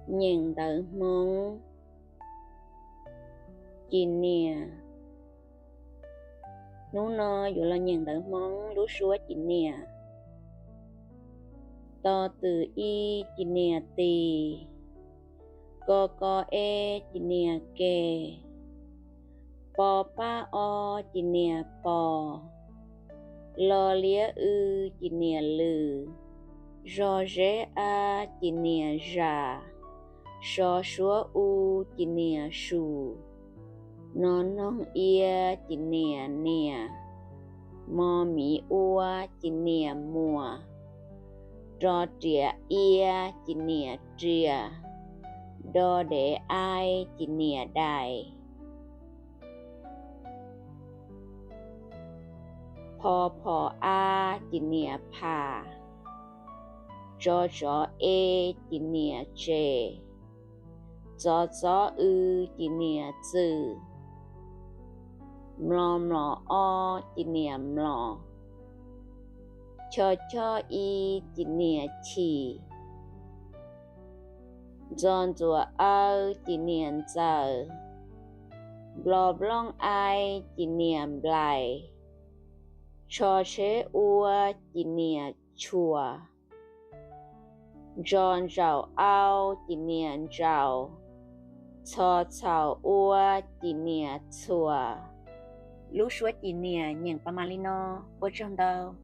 Nyeem ntawv Hmoob, ci nias. Hnub no yuav los nyeem ntawv Hmoob lub suab ci nias. To twm i ci nias tis, ko ko e ci nias ke, po pab o ci nias pos, lo liab w ci nias lws, zo zeb a ci nias zas, so suab u ci nias sus, no noog ia ci nias nias, mo miv ua ci nias muas, ro riam ia ci nias rias, do dev ai ci nias dais, pho phom a ci nias phas, tso tsov e ci nias tses, txov txob w ci nias txwm, mlo mlom o ci nias mlom, cho chob i ci nias chim, ntxo ntxuas aw ci nias ntxaws, nplo nplooj ai ci nias nplais, tsho tsheb ua ci nias tshuas, ntso ntsaum au ci nias ntsaus, txho txhaum ua ci nias txhuas. Lub suab ci nias nyeem pab mam li no, ua tsaug ntau.